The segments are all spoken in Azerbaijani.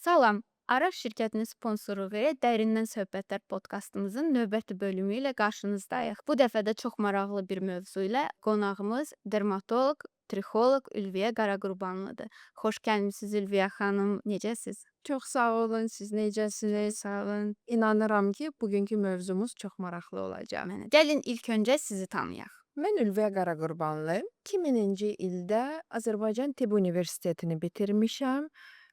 Salam, Araz şirkətinin sponsorluğu ilə Dərindən Söhbətlər podkastımızın növbəti bölümü ilə qarşınızdayıq. Bu dəfə də çox maraqlı bir mövzu ilə qonağımız dermatoloq, trixoloq Ülviyə Qaraqurbanlıdır. Xoş gəlmisiniz, Ülviyə xanım, necəsiz? Çox sağ olun, siz necəsiniz? Sağ olun. İnanıram ki, bugünkü mövzumuz çox maraqlı olacaq. Mənə. Gəlin ilk öncə sizi tanıyaq. Mən Ülviyə Qaraqurbanlı, 2000-ci ildə Azərbaycan Tibb Universitetini bitirmişəm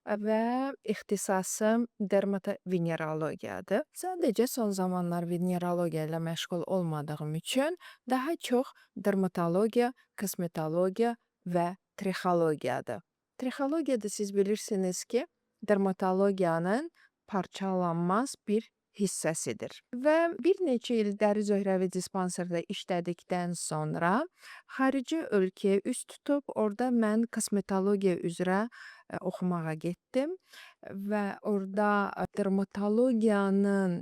və ixtisasım dermatovenerologiyadır. Sadəcə son zamanlar venerologiya ilə məşğul olmadığım üçün daha çox dermatologiya, kosmetologiya və trixologiyadır. Trixologiyada siz bilirsiniz ki, dermatologiyanın parçalanmaz bir hissəsidir. Və bir neçə il dəri zöhrəvi dispanserdə işlədikdən sonra xarici ölkəyə üz tutub orada mən kosmetologiya üzrə oxumağa getdim və orada dermatologiyanın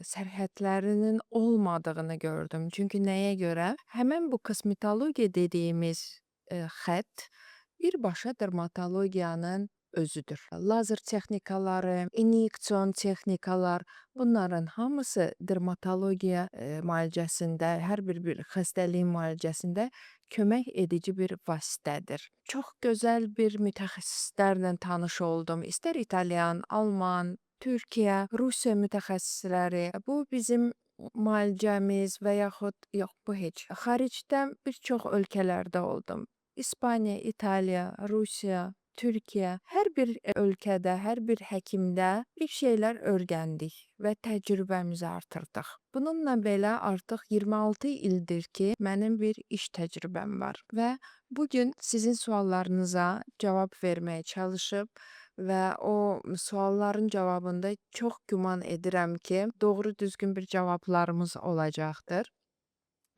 sərhədlərinin olmadığını gördüm. Çünki nəyə görə? Həmin bu kosmetologiya dediyimiz xətt birbaşa dermatologiyanın özüdür. Lazer texnikaları, inyeksion texnikalar, bunların hamısı dermatologiya müalicəsində, hər bir xəstəliyin müalicəsində kömək edici bir vasitədir. Çox gözəl bir mütəxəssislərlə tanış oldum. İstər İtalyan, Alman, Türkiyə, Rusiya mütəxəssisləri. Bu bizim müalicəmiz və yaxud yox, bu heç. Xaricdə bir çox ölkələrdə oldum. İspaniya, İtaliya, Rusiya, Türkiyə, hər bir ölkədə, hər bir həkimdə bir şeylər öyrəndik və təcrübəmizi artırdıq. Bununla belə artıq 26 ildir ki, mənim bir iş təcrübəm var və bu gün sizin suallarınıza cavab verməyə çalışıb və o sualların cavabında çox güman edirəm ki, doğru düzgün bir cavablarımız olacaqdır.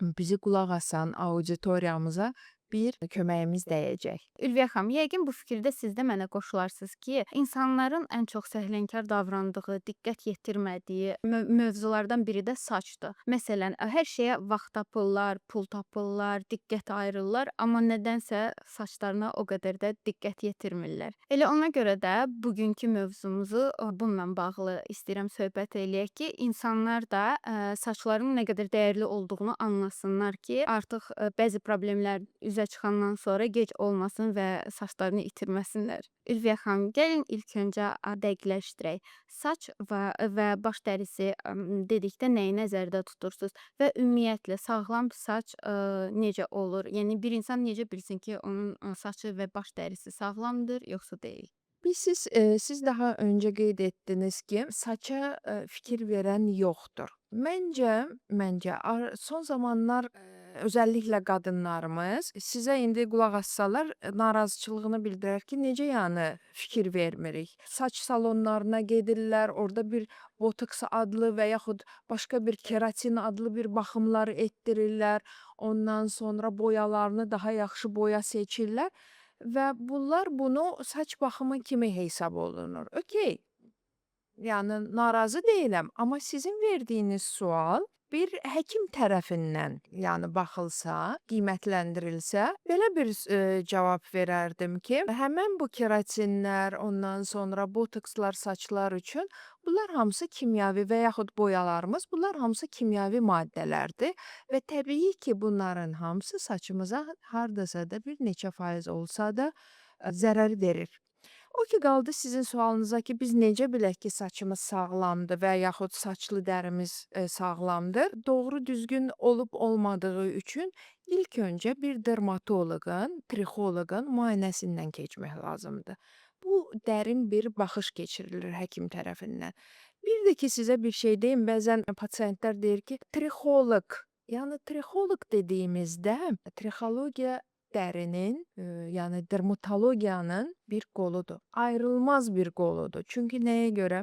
Bizi qulaq asan auditoriyamıza bir köməyimiz dəyəcək. Ülviyə xanım, yəqin bu fikirdə siz də mənə qoşularsınız ki, insanların ən çox səhlənkar davrandığı, diqqət yetirmədiyi mövzulardan biri də saçdır. Məsələn, hər şeyə vaxt tapırlar, pul tapırlar, diqqət ayırırlar, amma nədənsə saçlarına o qədər də diqqət yetirmirlər. Elə ona görə də bugünkü mövzumuzu bununla bağlı istəyirəm söhbət eləyək ki, insanlar da saçlarının nə qədər dəyərli olduğunu anlasınlar ki, artıq bəzi problemlər üzə çıxandan sonra gec olmasın və saçlarını itirməsinlər. Ülviyə xanım, gəlin ilk öncə dəqiqləşdirək. Saç və baş dərisi dedikdə nəyi nəzərdə tutursunuz və ümumiyyətlə sağlam saç necə olur? Yəni bir insan necə bilsin ki, onun saçı və baş dərisi sağlamdır, yoxsa deyil? Siz, siz daha öncə qeyd etdiniz ki, saça fikir verən yoxdur. Məncə son zamanlar özəlliklə qadınlarımız sizə indi qulaq assalar narazıçılığını bildirər ki, necə yəni fikir vermirik? Saç salonlarına gedirlər, orada bir botoks adlı və yaxud başqa bir keratin adlı bir baxımlar etdirirlər. Ondan sonra boyalarını daha yaxşı boya seçirlər və bunlar bunu saç baxımı kimi hesab olunur. Okay. Yəni narazı deyiləm, amma sizin verdiyiniz sual bir həkim tərəfindən, yəni baxılsa, qiymətləndirilsə, belə bir cavab verərdim ki, həmin bu keratinlər, ondan sonra botokslar saçlar üçün, bunlar hamısı kimyəvi və yaxud boyalarımız, bunlar hamısı kimyəvi maddələrdir və təbii ki, bunların hamısı saçımıza hardasa da bir neçə faiz olsa da zərər verir. O ki qaldı sizin sualınıza ki, biz necə bilək ki, saçımız sağlamdır və yaxud saçlı dərimiz sağlamdır? Doğru düzgün olub olmadığı üçün ilk öncə bir dermatoloqun, trixoloqun müayinəsindən keçmək lazımdır. Bu dərin bir baxış keçirilir həkim tərəfindən. Bir də ki, sizə bir şey deyim, bəzən pasientlər deyir ki, trixoloq, yəni trixoloq dediyimizdə trixologiya dərinin, yəni dermatologiyanın bir qoludur. Ayrılmaz bir qoludur. Çünki nəyə görə?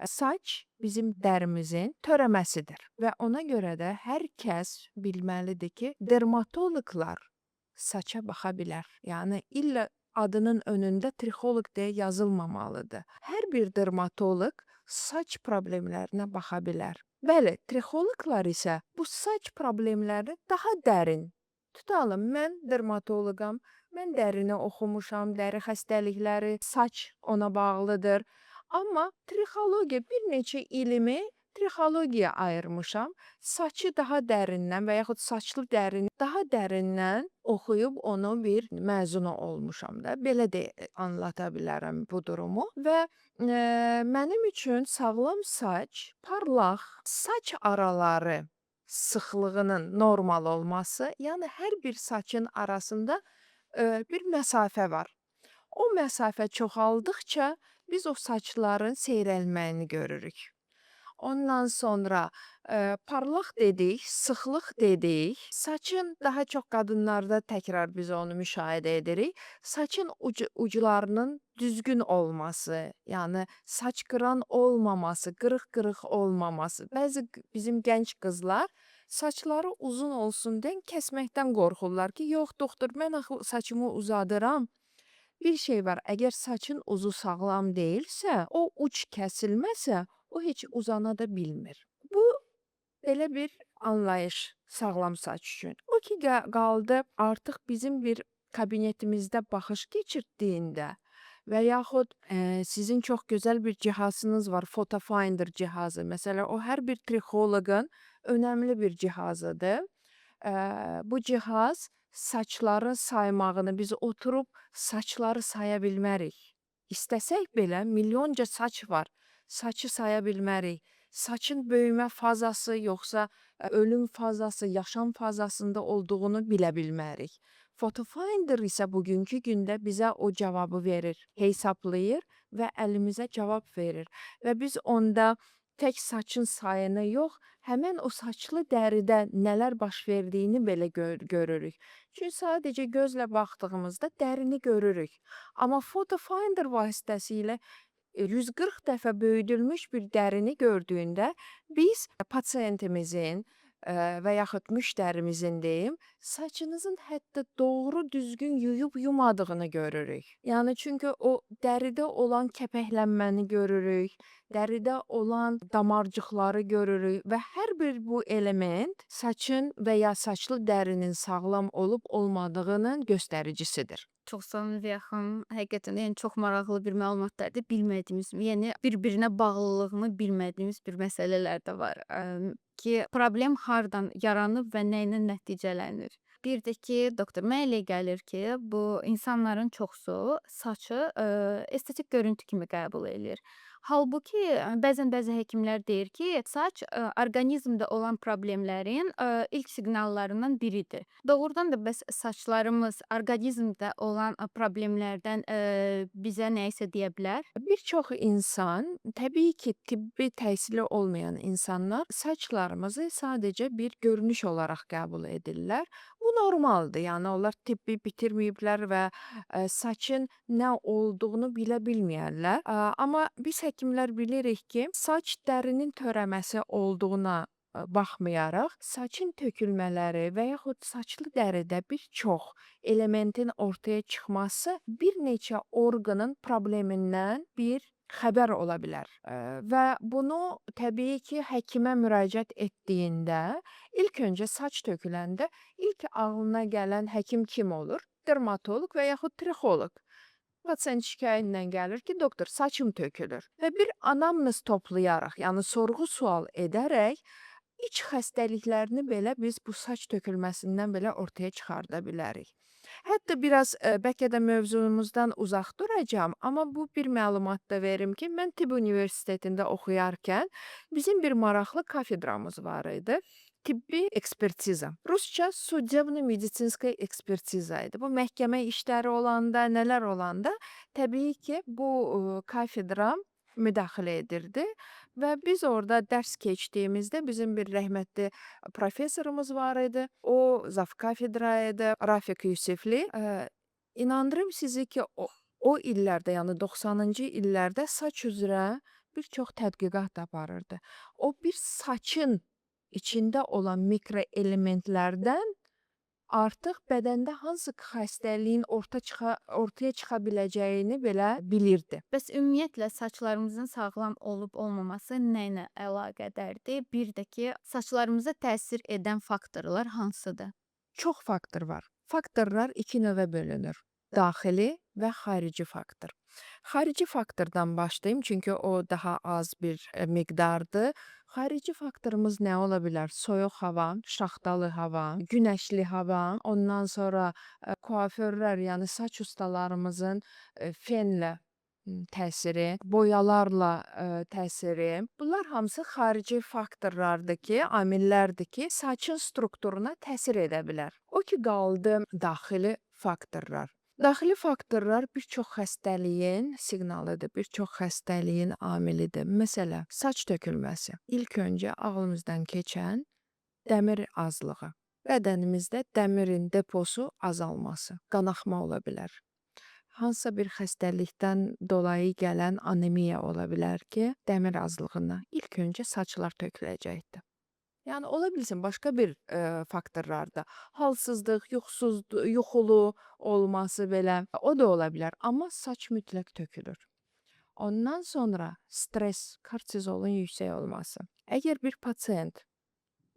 Saç bizim dərimizin törəməsidir və ona görə də hər kəs bilməlidir ki, dermatoloqlar saça baxa bilər. Yəni illə adının önündə trixoloq deyə yazılmamalıdır. Hər bir dermatoloq saç problemlərinə baxa bilər. Bəli, trixoloqlar isə bu saç problemlərini daha dərin. Tutalım, mən dermatoloqam, mən dərini oxumuşam, dəri xəstəlikləri, saç ona bağlıdır. Amma trixologiya, bir neçə ilimi trixologiyaya ayırmışam. Saçı daha dərindən və yaxud saçlı dərini daha dərindən oxuyub onu bir məzunu olmuşam da. Belə də anlata bilərəm bu durumu və mənim üçün sağlam saç, parlaq, saç araları sıxlığının normal olması, yəni hər bir saçın arasında bir məsafə var. O məsafə çoxaldıqca biz o saçların seyrəlməyini görürük. Ondan sonra parlaq dedik, sıxlıq dedik. Saçın daha çox qadınlarda təkrar biz onu müşahidə edirik. Saçın uclarının düzgün olması, yəni saç qıran olmaması, qırıq-qırıq olmaması. Bəzi bizim gənc qızlar saçları uzun olsun deyə kəsməkdən qorxurlar ki, yox doktor, mən axı saçımı uzadıram. Bir şey var, əgər saçın uzu sağlam deyilsə, o uc kəsilməsə, o heç uzana da bilmir. Bu belə bir anlayış sağlam saç üçün. O ki qaldı artıq bizim bir kabinetimizdə baxış keçirdiyində və yaxud sizin çox gözəl bir cihazınız var, Photofinder cihazı. Məsələn, o hər bir trixoloqun önəmli bir cihazıdır. Bu cihaz saçların saymağını, biz oturub saçları saya bilmərik. İstəsək belə milyonca saç var. Saçı saya bilmərik. Saçın böyümə fazası yoxsa ölüm fazası, yaşam fazasında olduğunu bilə bilmərik. Photofinder isə bugünkü gündə bizə o cavabı verir, hesablayır və əlimizə cavab verir və biz onda tək saçın sayını yox, həmən o saçlı dəridə nələr baş verdiyini belə görürük. Çünki sadəcə gözlə baxdığımızda dərini görürük. Amma Photofinder vasitəsilə 140 dəfə böyüdülmüş bir dərini gördüyündə biz pasientimizin və yaxud müştərimizin deyim, saçınızın hətta doğru düzgün yuyub yumadığını görürük. Yəni çünki o dəridə olan kəpəklənməni görürük, dəridə olan damarcıqları görürük və hər bir bu element saçın və ya saçlı dərinin sağlam olub olmadığının göstəricisidir. Çox sağ olun Ziya xanım. Həqiqətən də yəni çox maraqlı bir məlumatlardır. Bilmədiyimiz, yəni bir-birinə bağlılığını bilmədiyimiz bir məsələlər də var. Ki problem hardan yaranıb və nə ilə nəticələnir. Bir də ki, doktor, mənə elə gəlir ki, bu insanların çoxu saçı estetik görüntü kimi qəbul eləyir. Halbuki bəzən bəzi həkimlər deyir ki, saç orqanizmdə olan problemlərin ilk siqnallarından biridir. Doğrudan da bəs saçlarımız orqanizmdə olan problemlərdən bizə nə isə deyə bilər? Bir çox insan, təbii ki, tibbi təhsili olmayan insanlar saçlarımızı sadəcə bir görünüş olaraq qəbul edirlər. Bu normaldır. Yəni onlar tibbi bitirməyiblər və saçın nə olduğunu bilə bilməyərlər. Amma biz həkimlər bilirik ki, saç dərinin törəməsi olduğuna baxmayaraq, saçın tökülmələri və yaxud saçlı dəridə bir çox elementin ortaya çıxması bir neçə orqanın problemindən bir xəbər ola bilər. Və bunu təbii ki, həkimə müraciət etdiyində ilk öncə saç töküləndə ilk ağlına gələn həkim kim olur? Dermatoloq və yaxud trixoloq. Pasient şikayətlə gəlir ki, doktor, saçım tökülür. Və bir anamnez toplayaraq, yəni sorğu-sual edərək iç xəstəliklərini belə biz bu saç tökülməsindən belə ortaya çıxarda bilərik. Hətta biraz bəlkə də mövzumuzdan uzaq duracağam, amma bu bir məlumat da verim ki, mən tibb universitetində oxuyarkən bizim bir maraqlı kafedramız var idi. Tibbi ekspertiza. Rusca судебно-медицинская ekspertiza idi. Bu məhkəmə işləri olanda, nələr olanda təbii ki, bu kafedra müdaxilə edirdi və biz orada dərs keçdiyimizdə bizim bir rəhmətli professorumuz var idi. O zav kafedra idi, Rafiq Yusifli. İnandırım sizi ki, o illərdə, yəni 90-cı illərdə saç üzrə bir çox tədqiqat aparırdı. O bir saçın içində olan mikroelementlərdən artıq bədəndə hansı xəstəliyin ortaya çıxa biləcəyini belə bilirdi. Bəs ümumiyyətlə saçlarımızın sağlam olub olmaması nə ilə əlaqədardır? Bir də ki, saçlarımıza təsir edən faktorlar hansıdır? Çox faktor var. Faktorlar iki növə bölünür. Daxili və xarici faktor. Xarici faktordan başlayım, çünki o daha az bir miqdardır. Xarici faktorumuz nə ola bilər? Soyuq hava, şaxtalı hava, günəşli hava, ondan sonra kuaförlər, yəni saç ustalarımızın fenlə təsiri, boyalarla təsiri. Bunlar hamısı xarici faktorlardır ki, amillərdir ki, saçın strukturuna təsir edə bilər. O ki qaldı daxili faktorlar. Daxili faktorlar bir çox xəstəliyin siqnalıdır, bir çox xəstəliyin amilidir. Məsələ, saç tökülməsi. İlk öncə ağlımızdan keçən dəmir azlığı. Bədənimizdə dəmirin deposu azalması, qanaxma ola bilər. Hansısa bir xəstəlikdən dolayı gələn anemiya ola bilər ki, dəmir azlığından ilk öncə saçlar töküləcəkdir. Yəni ola bilsin başqa bir faktorlar da, halsızlıq, yuxusuz, yuxulu olması belə, o da ola bilər, amma saç mütləq tökülür. Ondan sonra stres, kortizolun yüksək olması. Əgər bir pasient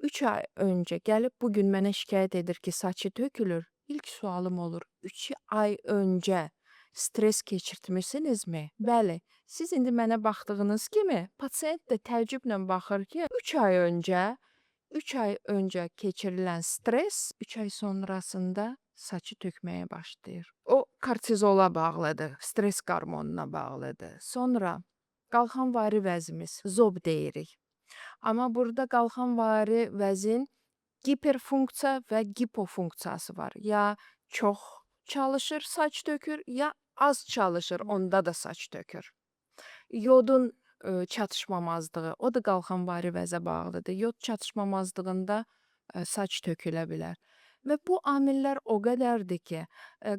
3 ay öncə gəlib bu gün mənə şikayət edir ki, saçı tökülür, ilk sualım olur: 3 ay öncə stres keçirtmisinizmi? Bəli. Siz indi mənə baxdığınız kimi, pasient də təəccüblə baxır ki, 3 ay öncə keçirilən stres 3 ay sonrasında saçı tökməyə başlayır. O kortizola bağlıdır, stres hormonuna bağlıdır. Sonra qalxanvari vəzimiz, zob deyirik. Amma burada qalxanvari vəzin giperfunksiya və gipofunksiyası var. Ya çox çalışır, saç tökür, ya az çalışır, onda da saç tökür. Yodun çatışmamazlığı, o da qalxanvari vəzə bağlıdır. Yod çatışmamazlığında saç tökülə bilər. Və bu amillər o qədərdir ki,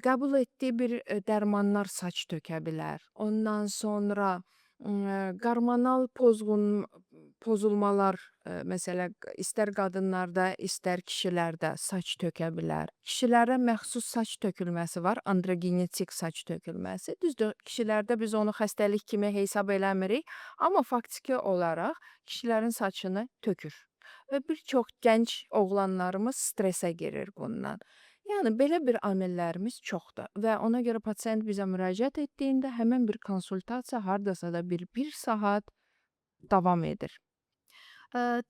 qəbul etdiyi bir dərmanlar saç tökə bilər. Ondan sonra hormonal pozulmalar, məsələ istər qadınlarda, istər kişilərdə saç tökə bilər. Kişilərə məxsus saç tökülməsi var, androgenetik saç tökülməsi. Düzdür, kişilərdə biz onu xəstəlik kimi hesab eləmirik, amma faktiki olaraq kişilərin saçını tökür. Və bir çox gənc oğlanlarımız stresə girir bundan. Yəni belə bir amillərimiz çoxdur və ona görə pasient bizə müraciət etdiyində həmin bir konsultasiya hardasa da bir saat davam edir.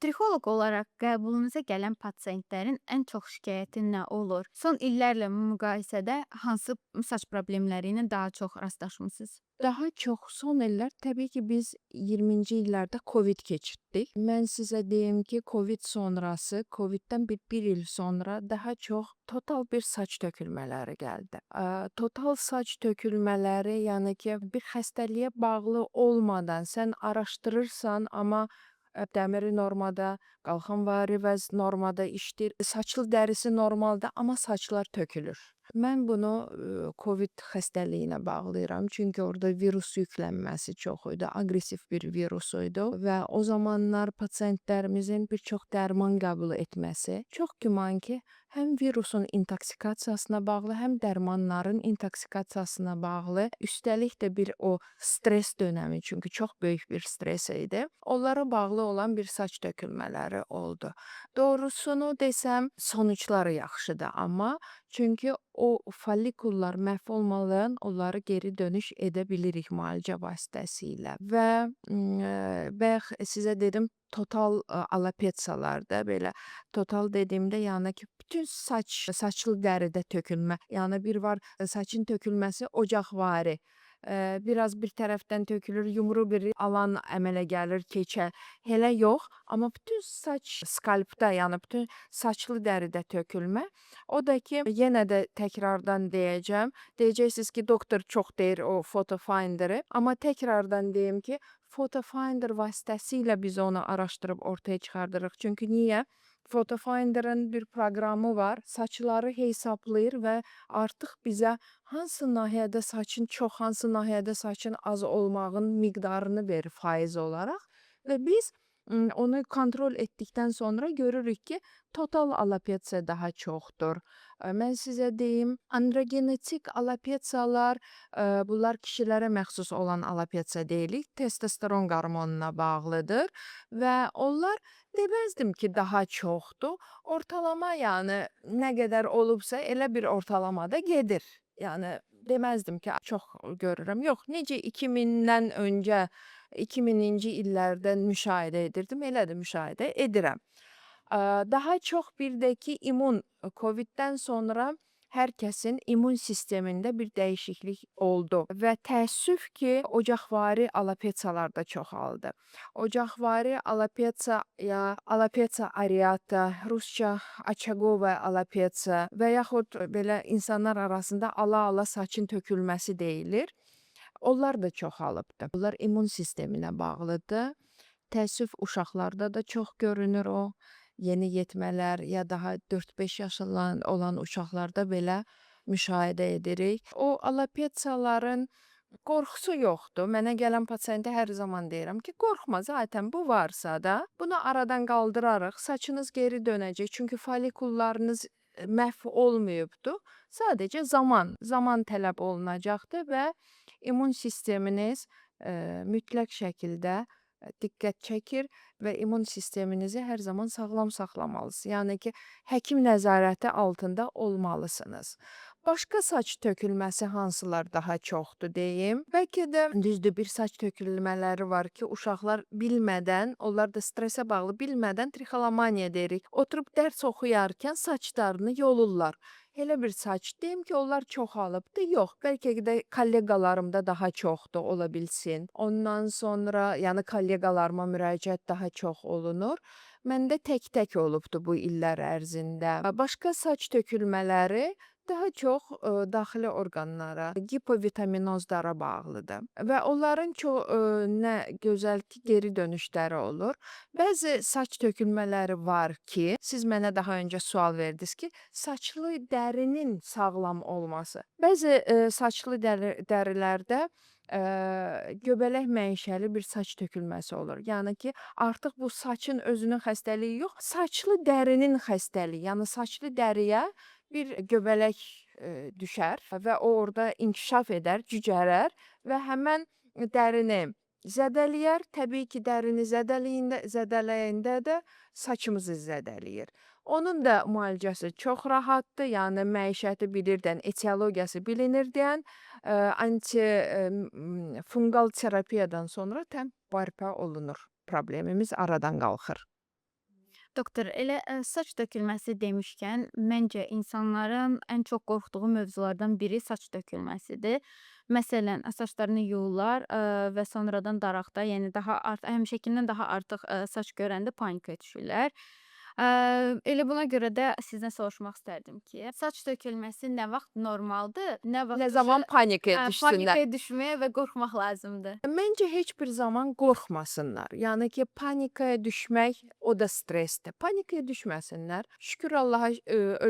Trixoloq olaraq qəbulunuza gələn pasientlərin ən çox şikayəti nə olur? Son illərlə müqayisədə hansı saç problemləri ilə daha çox rastlaşmısınız? Daha çox son illər, təbii ki, biz 20-ci illərdə Covid keçirtdik. Mən sizə deyim ki, Covid sonrası, Coviddən bir il sonra daha çox total bir saç tökülmələri gəldi. Total saç tökülmələri, yəni ki, bir xəstəliyə bağlı olmadan sən araşdırırsan, amma dəmiri normada, qalxanvari vəz normada işləyir, saçlı dərisi normalda, amma saçlar tökülür. Mən bunu Covid xəstəliyinə bağlayıram, çünki orada virus yüklənməsi çox idi, aqressiv bir virus idi və o zamanlar pasientlərimizin bir çox dərman qəbul etməsi çox güman ki, həm virusun intoksikasiyasına bağlı, həm dərmanların intoksikasiyasına bağlı, üstəlik də bir o stres dönəmi, çünki çox böyük bir stres idi. Onlara bağlı olan bir saç tökülmələri oldu. Doğrusunu desəm, sonuçları yaxşıdır amma, çünki o follikullar məhv olmadan onları geri dönüş edə bilirik müalicə vasitəsilə. Və bayaq sizə dedim, total alopetsiyalarda, belə total dediyimdə, yəni ki, bütün saçlı dəridə tökülmə, yəni bir var saçın tökülməsi ocaqvari. Biraz bir tərəfdən tökülür, yumru bir alan əmələ gəlir, keçə. Elə yox, amma bütün saç skalpda, yəni bütün saçlı dəridə tökülmə. O da ki, yenə də təkrardan deyəcəm. Deyəcəksiniz ki, doktor çox deyir o Fotofinder'i, amma təkrardan deyim ki, Fotofinder vasitəsilə biz onu araşdırıb ortaya çıxardırıq. Çünki niyə? Fotofinder'ın bir proqramı var, saçları hesablayır və artıq bizə hansı nahiyədə saçın çox, hansı nahiyədə saçın az olmağın miqdarını verir faiz olaraq və biz onu kontrol etdikdən sonra görürük ki, total alopetsiya daha çoxdur. Mən sizə deyim, androgenetik alopetsiyalar, bunlar kişilərə məxsus olan alopetsiya deyilik, testosteron hormonuna bağlıdır və onlar deməzdim ki, daha çoxdur. Ortalama, yəni nə qədər olubsa elə bir ortalamada gedir. Yəni Deməzdim ki, çox görürəm. Yox, necə 2000-dən öncə 2000-ci illərdə müşahidə edirdim, elə də müşahidə edirəm. Daha çox bir də ki, immun COVID-dən sonra hər kəsin immun sistemində bir dəyişiklik oldu və təəssüf ki, ocaqvari alopetsiyalar da çoxaldı. Ocaqvari alopetsiya ya alopecia areata, rusca очаговая alopecia və yaxud belə insanlar arasında ala-ala saçın tökülməsi deyilir. Onlar da çoxalıbdır. Bunlar immun sisteminə bağlıdır. Təəssüf uşaqlarda da çox görünür o. Yeniyetmələr ya daha 4-5 yaşından olan uşaqlarda belə müşahidə edirik. O alopetsiyaların qorxusu yoxdur. Mənə gələn pasientə hər zaman deyirəm ki, qorxma, zaten bu varsa da bunu aradan qaldırarıq. Saçınız geri dönəcək. Çünki follikullarınız məhv olmayıbdır. Sadəcə zaman tələb olunacaqdır və immun sisteminiz mütləq şəkildə diqqət çəkir və immun sisteminizi hər zaman sağlam saxlamalısınız. Yəni ki, həkim nəzarəti altında olmalısınız. Başqa saç tökülməsi hansılar daha çoxdur deyim. Bəlkə də düzdür, bir saç tökülmələri var ki, uşaqlar bilmədən, onlar da stressə bağlı bilmədən trixolomaniya deyirik. Oturub dərs oxuyarkən saçlarını yolurlar. Elə bir saç deyim ki, onlar çoxalıbdır. Yox, bəlkə də kolleqalarımda daha çoxdur, ola bilsin. Ondan sonra, yəni kolleqalarıma müraciət daha çox olunur. Məndə tək-tək olubdur bu illər ərzində. Başqa saç tökülmələri daha çox daxili orqanlara, gipovitaminozlara bağlıdır və onların çox nə gözəl ki, geri dönüşləri olur. Bəzi saç tökülmələri var ki, siz mənə daha öncə sual verdiniz ki, saçlı dərinin sağlam olması. Bəzi saçlı dərilərdə göbələk mənşəli bir saç tökülməsi olur. Yəni ki, artıq bu saçın özünün xəstəliyi yox, saçlı dərinin xəstəliyi, yəni saçlı dəriyə bir göbələk düşər və o orada inkişaf edər, cücərər və həmən dərini zədələyər. Təbii ki, dərini zədələyəndə də saçımızı zədələyir. Onun da müalicəsi çox rahatdır, yəni məişəti bilirdən, etiologiyası bilinir deyən, antifungal terapiyadan sonra təm bərpa olunur. Problemimiz aradan qalxır. Doktor, elə saç tökülməsi demişkən, məncə insanların ən çox qorxduğu mövzulardan biri saç tökülməsidir. Məsələn, saçlarını yuyurlar və sonradan daraqda, yəni daha həmişəkindən daha artıq saç görəndə panikə düşürlər. Elə buna görə də sizdən soruşmaq istərdim ki, saç tökülməsi nə vaxt normaldır, nə vaxt Nə zaman panikaya düşsünlər? Panikaya düşməyə və qorxmaq lazımdır? Məncə heç bir zaman qorxmasınlar. Yəni ki, panikaya düşmək o da stressdir. Panikaya düşməsinlər. Şükür Allaha,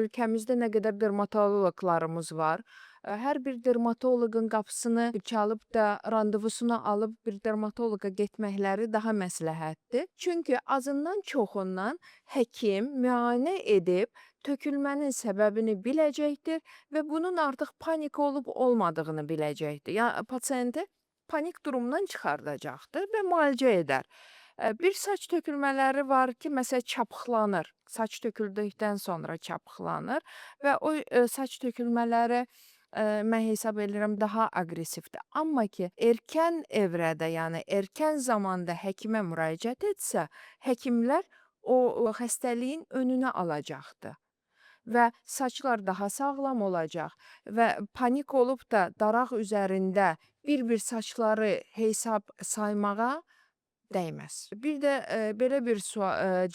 ölkəmizdə nə qədər dermatoloqlarımız var. Hər bir dermatoloqun qapısını çalıb da randevusunu alıb bir dermatoloqa getməkləri daha məsləhətdir. Çünki azından çoxundan həkim müayinə edib tökülmənin səbəbini biləcəkdir və bunun artıq panika olub olmadığını biləcəkdir. Yəni pasienti panik durumundan çıxardacaqdır və müalicə edər. Bir saç tökülmələri var ki, məsələn, çapıqlanır. Saç töküldükdən sonra çapıqlanır və o saç tökülmələri mən hesab edirəm daha aqressivdir. Amma ki, erkən evrədə, yəni erkən zamanda həkimə müraciət etsə, həkimlər o xəstəliyin önünü alacaqdır və saçlar daha sağlam olacaq və panik olub da daraq üzərində bir-bir saçları hesab saymağa dəyməz. Bir də belə bir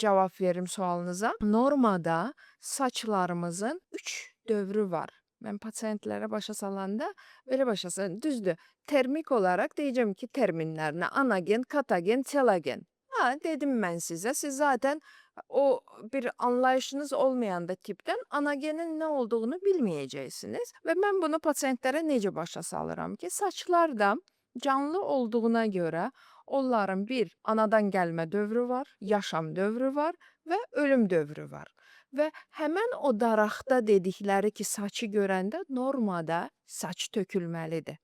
cavab verim sualınıza. Normada saçlarımızın 3 dövrü var. Mən pasientlərə başa salanda belə başa salıram. Düzdür, termik olaraq deyəcəm ki, terminlərinə anagen, katagen, telogen. Ha, dedim mən sizə, siz zaten o bir anlayışınız olmayanda tipdən anagenin nə olduğunu bilməyəcəksiniz. Və mən bunu pasientlərə necə başa salıram ki, saçlar da canlı olduğuna görə onların bir anadan gəlmə dövrü var, yaşam dövrü var və ölüm dövrü var. Və həmən o daraqda dedikləri ki, saçı görəndə normada saç tökülməlidir.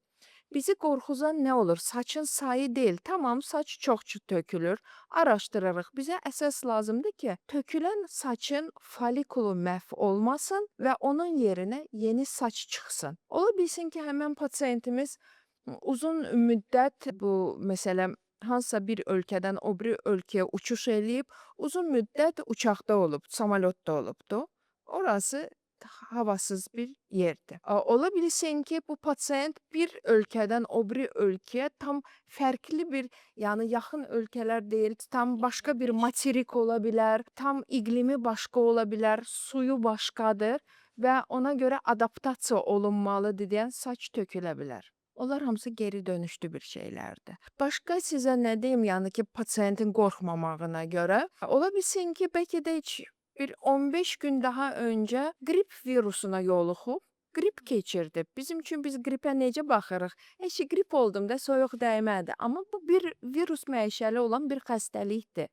Bizi qorxuzan nə olur? Saçın sayı deyil. Tamam, saç çox tökülür. Araşdırırıq. Bizə əsas lazımdır ki, tökülən saçın follikulu məhv olmasın və onun yerinə yeni saç çıxsın. Ola bilsin ki, həmin pasientimiz uzun müddət bu məsələn hansısa bir ölkədən o biri ölkəyə uçuş eləyib, uzun müddət uçaqda olub, samolyotda olubdu. Orası havasız bir yerdir. Ola bilsin ki, bu pasient bir ölkədən o biri ölkəyə tam fərqli bir, yəni yaxın ölkələr deyil, tam başqa bir materik ola bilər, tam iqlimi başqa ola bilər, suyu başqadır və ona görə adaptasiya olunmalıdır deyən saç tökülə bilər. Onlar hamısı geri dönüşlü bir şeylərdir. Başqa sizə nə deyim, yəni ki, pasientin qorxmamağına görə. Ola bilsin ki, bəlkə də heç bir 15 gün daha öncə qrip virusuna yoluxub, qrip keçirdi. Bizim üçün biz qripə necə baxırıq? Heç qrip oldum da, soyuq dəymədi. Amma bu bir virus mənşəli olan bir xəstəlikdir.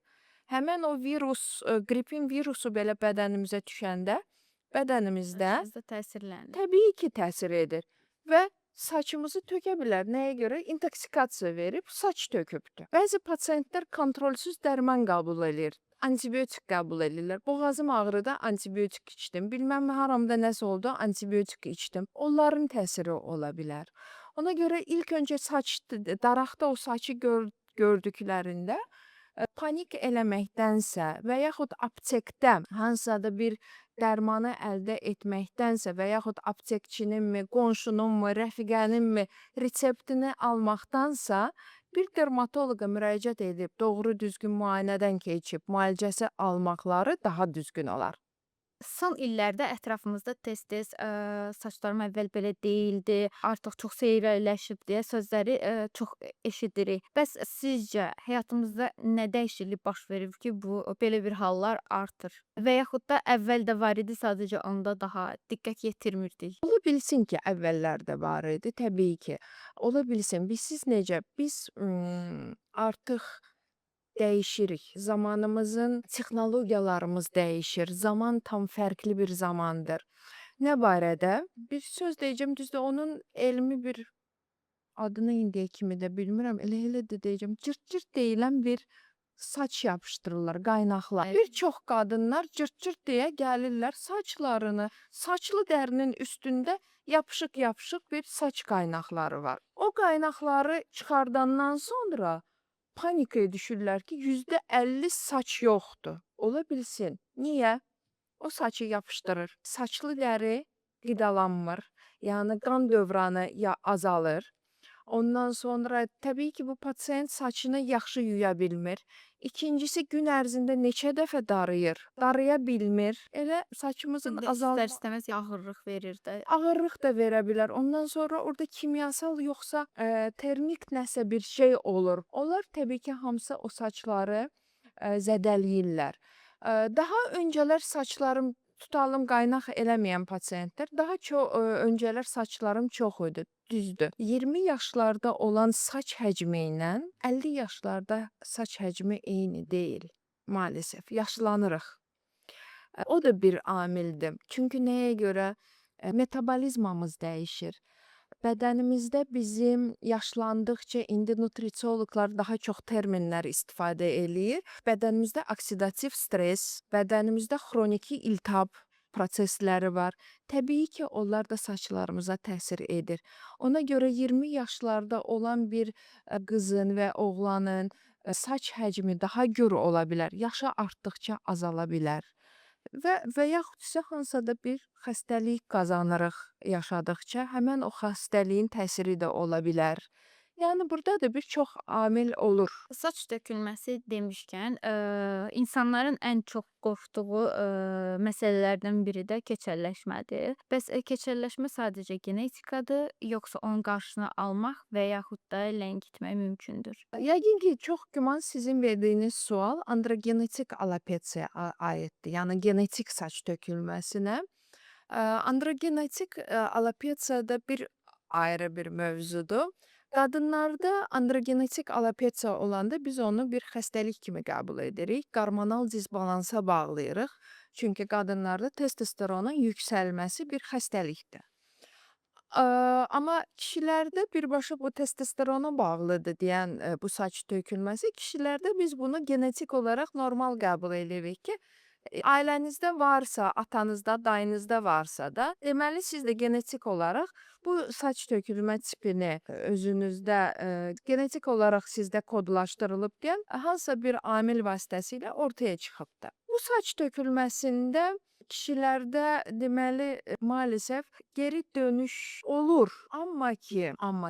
Həmən o virus, qripin virusu belə bədənimizə düşəndə, bədənimizdə Saçımızda təsirlənir. Təbii ki, təsir edir və saçımızı tökə bilər. Nəyə görə? İntoksikasiya verib saç tökübdür. Bəzi pasientlər kontrolsüz dərman qəbul eləyir. Antibiotik qəbul eləyirlər. Boğazım ağrıdı, antibiotik içdim. Bilməm haramda nəsə oldu, antibiotik içdim. Onların təsiri ola bilər. Ona görə ilk öncə saç daraqda o saçı gördüklərində panik eləməkdənsə və yaxud aptekdə hansısa da bir dərmanı əldə etməkdənsə və yaxud aptekçininmi, qonşununmu, rəfiqəninmi reseptini almaqdansa bir dermatoloqa müraciət edib doğru düzgün müayinədən keçib müalicəsi almaqları daha düzgün olar. Son illərdə ətrafımızda tez-tez saçlarım əvvəl belə deyildi, artıq çox seyrəkləşib deyə sözləri çox eşidirik. Bəs sizcə həyatımızda nə dəyişiklik baş verib ki, bu belə bir hallar artır? Və yaxud da əvvəl də var idi, sadəcə onda daha diqqət yetirmirdik? Ola bilsin ki, əvvəllər də var idi, təbii ki. Ola bilsin. Biz necə? Biz artıq dəyişirik. Zamanımızın texnologiyalarımız dəyişir. Zaman tam fərqli bir zamandır. Nə barədə? Bir söz deyəcəm, düzdür, onun elmi bir adını indiyə kimi də bilmirəm. Elə də deyəcəm. Cırt-cırt deyilən bir saç yapışdırırlar, qaynaqlar. Bir çox qadınlar cırt-cırt deyə gəlirlər saçlarını, saçlı dərinin üstündə yapışıq-yapışıq bir saç qaynaqları var. O qaynaqları çıxardandan sonra panikaya düşürlər ki, %50 saç yoxdur. Ola bilsin. Niyə? O saçı yapışdırır. Saçlı dəri qidalanmır. Yəni qan dövranı ya azalır. Ondan sonra təbii ki, bu pasient saçını yaxşı yuya bilmir. İkincisi, gün ərzində neçə dəfə darıyır? Darıya bilmir. Elə saçımızın azalma İstər-istəməz ağırlıq verir də. Ağırlıq da verə bilər. Ondan sonra orada kimyasal yoxsa termik nəsə bir şey olur. Onlar təbii ki, hamısı o saçları zədələyirlər. Daha öncələr saçlarım, tutalım qaynaq eləməyən pasientlər, daha çox öncələr saçlarım çox idi. Düzdür. 20 yaşlarda olan saç həcmi ilə 50 yaşlarda saç həcmi eyni deyil. Maalesef yaşlanırıq. O da bir amildir. Çünki nəyə görə? Metabolizmamız dəyişir. Bədənimizdə bizim yaşlandıqca indi nutrisioloqlar daha çox terminlər istifadə eləyir. Bədənimizdə oksidativ stres, bədənimizdə xroniki iltihab prosesləri var. Təbii ki, onlar da saçlarımıza təsir edir. Ona görə 20 yaşlarda olan bir qızın və oğlanın saç həcmi daha gür ola bilər, yaşı artdıqca azala bilər. Və yaxud isə hansısa da bir xəstəlik qazanırıq yaşadıqca, həmən o xəstəliyin təsiri də ola bilər. Yəni burada da bir çox amil olur. Saç tökülməsi demişkən, insanların ən çox qorxduğu məsələlərdən biri də keçəlləşmədir. Bəs keçəlləşmə sadəcə genetikadır, yoxsa onun qarşısını almaq və yaxud da ləngitmək mümkündür? Yəqin ki, çox güman sizin verdiyiniz sual androgenetik alopesiyaya aiddir. Yəni genetik saç tökülməsinə. Androgenetik alopesiya da bir ayrı bir mövzudur. Qadınlarda androgenetik alopesiya olanda biz onu bir xəstəlik kimi qəbul edirik. Qarmonal disbalansa bağlayırıq. Çünki qadınlarda testosteronun yüksəlməsi bir xəstəlikdir. Amma kişilərdə birbaşa bu testosterona bağlıdır deyən bu saç tökülməsi, kişilərdə biz bunu genetik olaraq normal qəbul edirik ki, ailənizdə varsa, atanızda, dayınızda varsa da, deməli siz də genetik olaraq bu saç tökülmə tipini özünüzdə genetik olaraq sizdə kodlaşdırılıb deyən hansısa bir amil vasitəsilə ortaya çıxıbdır. Bu saç tökülməsində kişilərdə deməli maalesef geri dönüş olur. Amma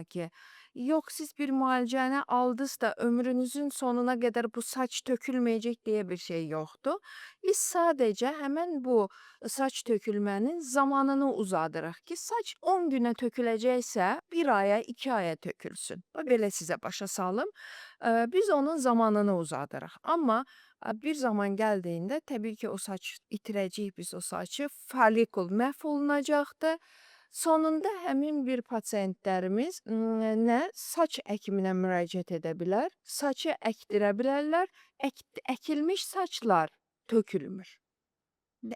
ki, yox siz bir müalicəni aldınız da ömrünüzün sonuna qədər bu saç tökülməyəcək deyə bir şey yoxdur. Biz sadəcə həmən bu saç tökülmənin zamanını uzadırıq ki, saç 10 günə töküləcəksə, 1 aya, 2 aya tökülsün. Bax belə sizə başa salım. Biz onun zamanını uzadırıq. Amma bir zaman gəldiyində təbii ki, o saç itirəcəyik biz o saçı, follikul məhv olunacaqdır. Sonunda həmin bir pasientlərimiz nə saç əkiminə müraciət edə bilər, saçı əkdirə bilərlər. Əkilmiş saçlar tökülmür.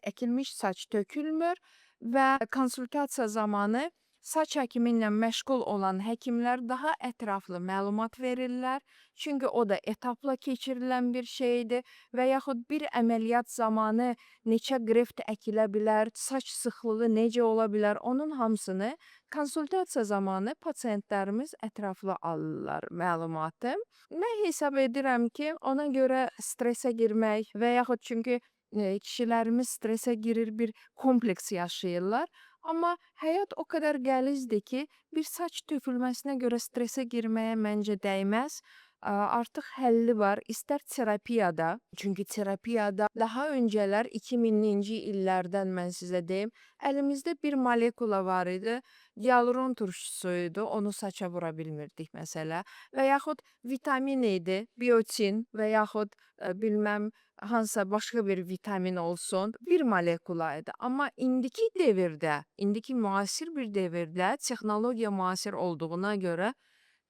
Əkilmiş saç tökülmür və konsultasiya zamanı saç əkimi ilə məşğul olan həkimlər daha ətraflı məlumat verirlər. Çünki o da etapla keçirilən bir şeydir və yaxud bir əməliyyat zamanı neçə qreft əkilə bilər, saç sıxlığı necə ola bilər, onun hamısını konsultasiya zamanı pasientlərimiz ətraflı alırlar məlumatı. Mən hesab edirəm ki, ona görə stressə girmək və yaxud çünki kişilərimiz stressə girir, bir kompleks yaşayırlar. Amma həyat o qədər gəlizdir ki, bir saç tökülməsinə görə stressə girməyə məncə dəyməz. Artıq həlli var. İstər terapiyada, çünki terapiyada daha öncələr 2000-ci illərdən mən sizə deyim, əlimizdə bir molekula var idi. Hialuron turşusu idi. Onu saça vura bilmirdik məsələ. Və yaxud vitamin idi, biotin və yaxud bilməm hansısa başqa bir vitamin olsun, bir molekula idi. Amma indiki devirdə, indiki müasir bir devirdə texnologiya müasir olduğuna görə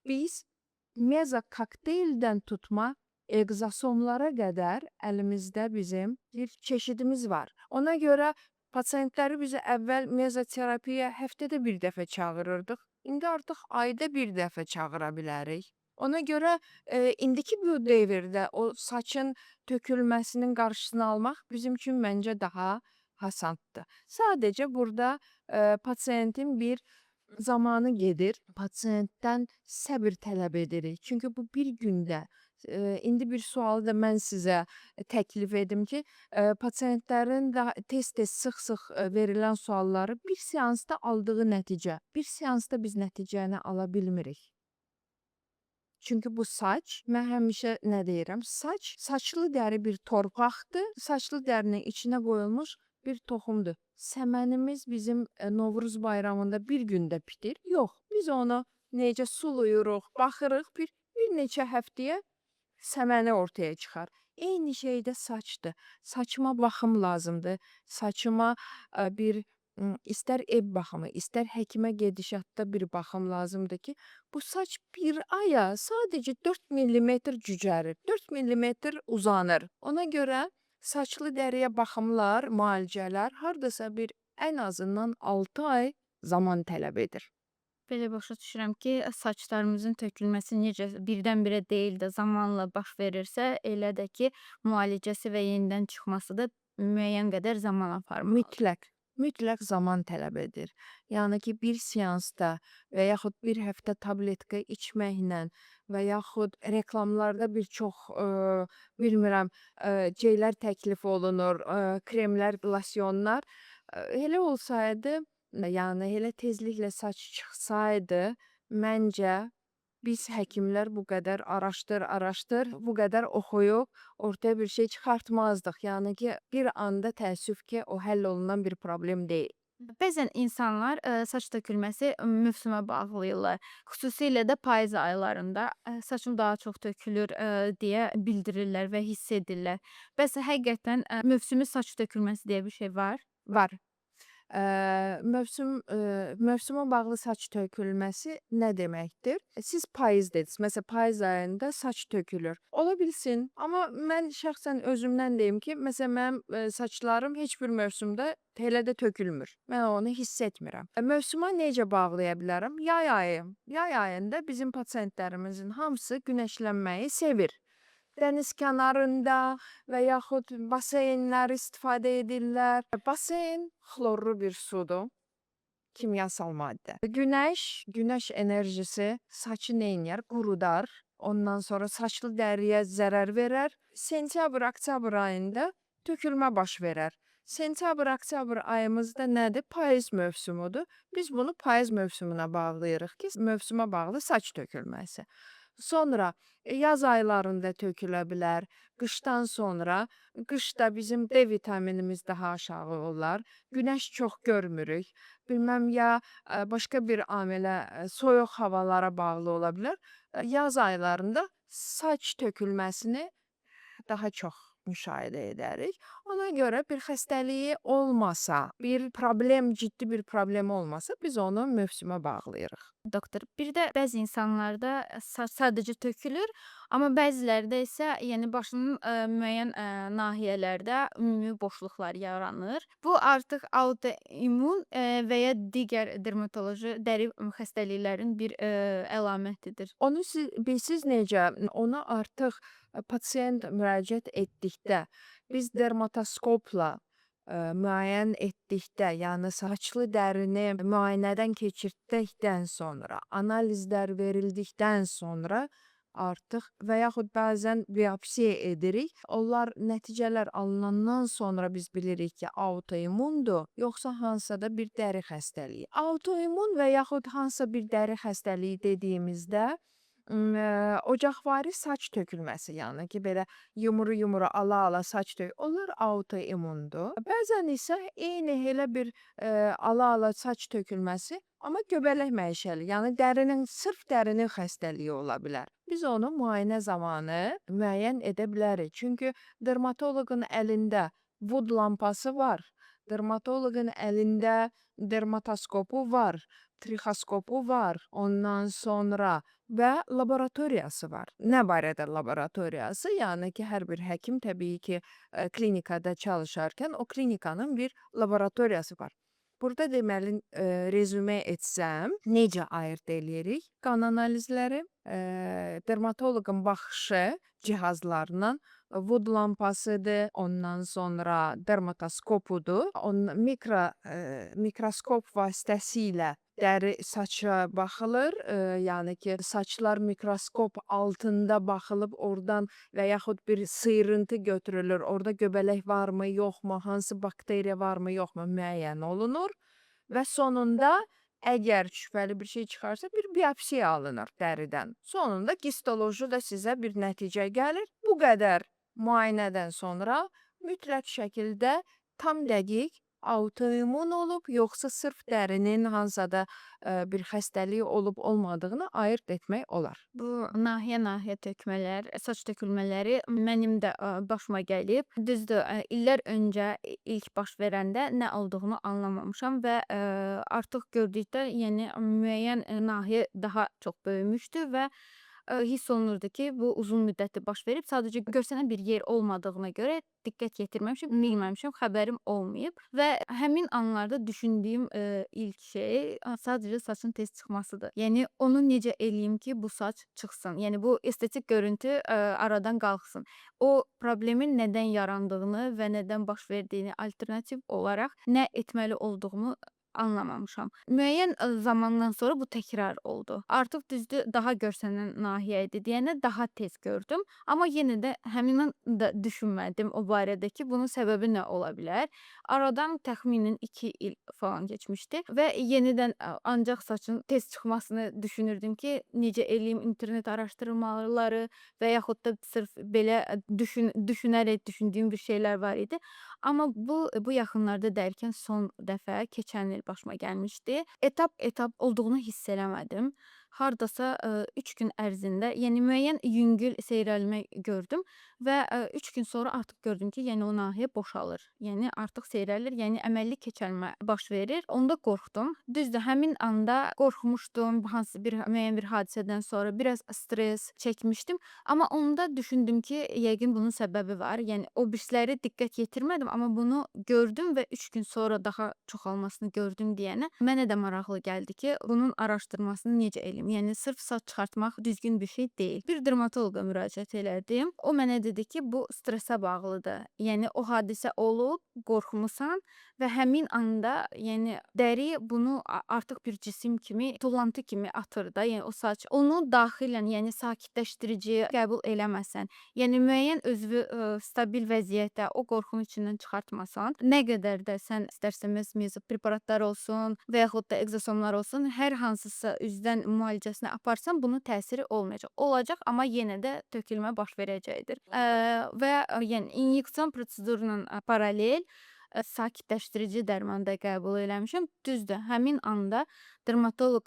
biz mezokokteyldən tutma egzosomlara qədər əlimizdə bizim bir çeşidimiz var. Ona görə pasientləri biz əvvəl mezoterapiya həftədə bir dəfə çağırırdıq. İndi artıq ayda bir dəfə çağıra bilərik. Ona görə indiki bu devirdə o saçın tökülməsinin qarşısını almaq bizim üçün məncə daha asandır. Sadəcə burada pasientin bir zamanı gedir. Pasientdən səbir tələb edirik. Çünki bu bir gündə indi bir sualı da mən sizə təklif edim ki, pasientlərin də tez-tez, sıx-sıx verilən sualları bir seansda aldığı nəticə. Bir seansda biz nəticəni ala bilmirik. Çünki bu saç, mən həmişə nə deyirəm, saç saçlı dəri bir torpaqdır. Saçlı dərinin içinə qoyulmuş bir toxumdur. Səmənimiz bizim Novruz bayramında bir gündə bitir. Yox, biz onu necə suluyuruq, baxırıq, bir neçə həftəyə səməni ortaya çıxar. Eyni şey də saçdır. Saçıma baxım lazımdır. Saçıma bir istər ev baxımı, istər həkimə gedişatda bir baxım lazımdır ki, bu saç bir aya sadəcə 4 millimetr cücərir, 4 millimetr uzanır. Ona görə saçlı dəriyə baxımlar, müalicələr hardasa bir ən azından 6 ay zaman tələb edir. Belə başa düşürəm ki, saçlarımızın tökülməsi necə birdən-birə deyil də zamanla baş verirsə, elə də ki, müalicəsi və yenidən çıxması da müəyyən qədər zaman aparmalıdır. Mütləq, mütləq zaman tələb edir. Yəni ki, bir seansda və yaxud bir həftə tabletka içməklə və yaxud reklamlarda bir çox bilmirəm, şeylər təklif olunur, kremlər, losyonlar. Elə olsaydı, yəni elə tezliklə saç çıxsaydı, məncə biz həkimlər bu qədər araşdır, araşdır, bu qədər oxuyub ortaya bir şey çıxartmazdıq. Yəni ki, bir anda təəssüf ki, o həll olunan bir problem deyil. Bəzən insanlar saç tökülməsi mövsümə bağlayırlar. Xüsusilə də payız aylarında saçım daha çox tökülür deyə bildirirlər və hiss edirlər. Bəs həqiqətən mövsümi saç tökülməsi deyə bir şey var? Var. Mövsümə bağlı saç tökülməsi nə deməkdir? Siz payız dediniz. Məsələn, payız ayında saç tökülür. Ola bilsin, amma mən şəxsən özümdən deyim ki, məsələn, mənim saçlarım heç bir mövsümdə elə də tökülmür. Mən onu hiss etmirəm. Mövsümə necə bağlaya bilərəm? Yay ayı. Yay ayında bizim pasientlərimizin hamısı günəşlənməyi sevir. Dəniz kənarında və yaxud baseynlər istifadə edirlər. Baseyn xlorlu bir sudur. Kimyasal maddə. Günəş, günəş enerjisi saçı neynər? Qurudar. Ondan sonra saçlı dəriyə zərər verər. Sentyabr, oktyabr ayında tökülmə baş verər. Sentyabr, oktyabr ayımızda nədir? Payız mövsümüdür. Biz bunu payız mövsümünə bağlayırıq ki, mövsümə bağlı saç tökülməsi. Sonra yaz aylarında tökülə bilər. Qışdan sonra, qışda bizim D vitaminimiz daha aşağı olar. Günəş çox görmürük. Bilməm ya başqa bir amilə soyuq havalara bağlı ola bilər. Yaz aylarında saç tökülməsini daha çox müşahidə edərik. Ona görə bir xəstəliyi olmasa, bir problem, ciddi bir problem olmasa biz onu mövsümə bağlayırıq. Doktor, bir də bəzi insanlarda saç sadəcə tökülür, amma bəzilərdə isə, yəni başının müəyyən nahiyələrdə ümumi boşluqlar yaranır. Bu artıq autoimmun və ya digər dermatoloji dəri xəstəliklərin bir əlamətidir. Onu siz bilirsiz necə? Onu artıq pasient müraciət etdikdə biz dermatoskopla müayinə etdikdə, yəni saçlı dərini müayinədən keçirdikdən sonra, analizlər verildikdən sonra artıq və yaxud bəzən biopsiya edirik. Onlar nəticələr alınandan sonra biz bilirik ki, autoimmundur, yoxsa hansısa da bir dəri xəstəliyi. Autoimmun və yaxud hansısa bir dəri xəstəliyi dediyimizdə ocaqvari saç tökülməsi, yəni ki, belə yumru-yumru, ala-ala saç onlar autoimmundur. Bəzən isə eyni elə bir ala-ala saç tökülməsi, amma göbələk mənşəli, yəni dərinin, sırf dərinin xəstəliyi ola bilər. Biz onu müayinə zamanı müəyyən edə bilərik. Çünki dermatoloqun əlində Wood lampası var, dermatoloqun əlində dermatoskopu var, trixoskopu var, ondan sonra və laboratoriyası var. Nə barədə laboratoriyası? Yəni ki, hər bir həkim təbii ki, klinikada çalışarkən o klinikanın bir laboratoriyası var. Burada deməli, rezümə etsəm, necə ayırd eləyirik? Qan analizləri, dermatoloqun baxışı cihazlarla, Wood lampasıdır, ondan sonra dermatoskopudur. Onun mikroskop vasitəsilə dəri saça baxılır, yəni ki, saçlar mikroskop altında baxılıb oradan və yaxud bir sıyrıntı götürülür. Orada göbələk varmı, yoxmu, hansı bakteriya varmı, yoxmu müəyyən olunur və sonunda əgər şübhəli bir şey çıxarsa bir biopsiya alınır dəridən. Sonunda gistoloji də sizə bir nəticə gəlir. Bu qədər müayinədən sonra mütləq şəkildə tam dəqiq autoimmun olub, yoxsa sırf dərinin hansısa da bir xəstəliyi olub olmadığını ayırd etmək olar. Bu nahiyə-nahiyə tökmələr, saç tökülmələri mənim də başıma gəlib. Düzdür, illər öncə ilk baş verəndə nə olduğunu anlamamışam və artıq gördükdə, yəni müəyyən nahiyə daha çox böyümüşdü və hiss olunurdu ki, bu uzun müddətli baş verib. Sadəcə görsənən bir yer olmadığına görə diqqət yetirməmişəm, bilməmişəm, xəbərim olmayıb və həmin anlarda düşündüyüm ilk şey sadəcə saçın tez çıxmasıdır. Yəni onu necə eləyim ki, bu saç çıxsın? Yəni bu estetik görüntü aradan qalxsın. O problemin nədən yarandığını və nədən baş verdiyini, alternativ olaraq nə etməli olduğumu anlamamışam. Müəyyən zamandan sonra bu təkrar oldu. Artıq düzdür, daha görsənən nahiyə idi deyəndə daha tez gördüm. Amma yenə də həmin an da düşünmədim o barədə ki, bunun səbəbi nə ola bilər. Aradan təxminən 2 il falan keçmişdi və yenidən ancaq saçın tez çıxmasını düşünürdüm ki, necə eləyim, internet araşdırmaları və yaxud da sırf belə düşünərək düşündüyüm bir şeylər var idi. Amma bu yaxınlarda dərkən son dəfə keçən il başıma gəlmişdi. Etap-etap olduğunu hiss eləmədim. Hardasa 3 gün ərzində, yəni müəyyən yüngül seyrəlmə gördüm və 3 gün sonra artıq gördüm ki, yəni o nahiyə boşalır. Yəni artıq seyrəlir, yəni əməlli keçəlmə baş verir. Onda qorxdum. Düzdür, həmin anda qorxmuşdum, hansı bir müəyyən bir hadisədən sonra biraz stres çəkmişdim. Amma onda düşündüm ki, yəqin bunun səbəbi var. Yəni o birisləri diqqət yetirmədim, amma bunu gördüm və 3 gün sonra daha çoxalmasını gördüm deyənə mənə də maraqlı gəldi ki, bunun araşdırmasını necə eləyim? Yəni sırf saç çıxartmaq düzgün bir şey deyil. Bir dermatoloqa müraciət elədim. O mənə dedi ki, bu stresə bağlıdır. Yəni o hadisə olub, qorxmusan və həmin anda, yəni dəri bunu artıq bir cisim kimi, tullantı kimi atır da, yəni o saç. Onu daxilən, yəni sakitləşdirici qəbul eləməsən, yəni müəyyən özünü stabil vəziyyətdə o qorxunun içindən çıxartmasan, nə qədər də sən istər-istəməz mezo preparatlar olsun və yaxud da ekzosomlar olsun, hər hansısa üzdən müalicəsini aparsan, bunun təsiri olmayacaq. Olacaq, amma yenə də tökülmə baş verəcəkdir. Və yəni inyeksion prosedurla paralel sakitləşdirici dərman da qəbul eləmişəm. Düzdür, həmin anda dermatoloq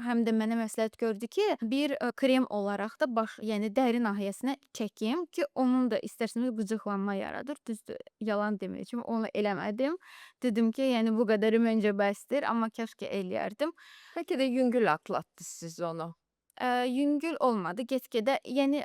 həm də mənə məsləhət gördü ki, bir krem olaraq da baş, yəni dəri nahiyəsinə çəkim ki, onun da istər-istəməz qıcıqlanma yaradır. Düzdür, yalan deməyəcəm, onu eləmədim. Dedim ki, yəni bu qədəri məncə bəsdir, amma kaş ki eləyərdim. Bəlkə də yüngül atlatdınız siz onu. Yüngül olmadı. Get-gedə, yəni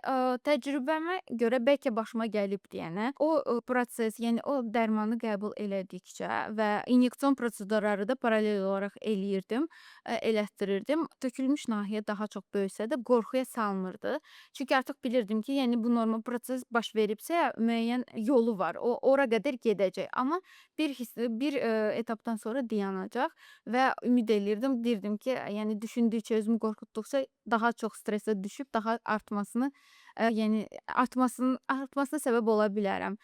təcrübəmə görə bəlkə başıma gəlib deyənə, o proses, yəni o dərmanı qəbul elədikcə və inyeksion prosedurları da paralel olaraq eləyirdim, elətdirirdim. Tökülmüş nahiyə daha çox böyüsə də qorxuya salmırdı. Çünki artıq bilirdim ki, yəni bu normal proses baş veribsə, müəyyən yolu var. O ora qədər gedəcək. Amma bir hiss, bir etapdan sonra dayanacaq və ümid eləyirdim, deyirdim ki, yəni düşündükcə, özümü qorxutduqca daha çox stresə düşüb daha artmasını, yəni artmasına səbəb ola bilərəm.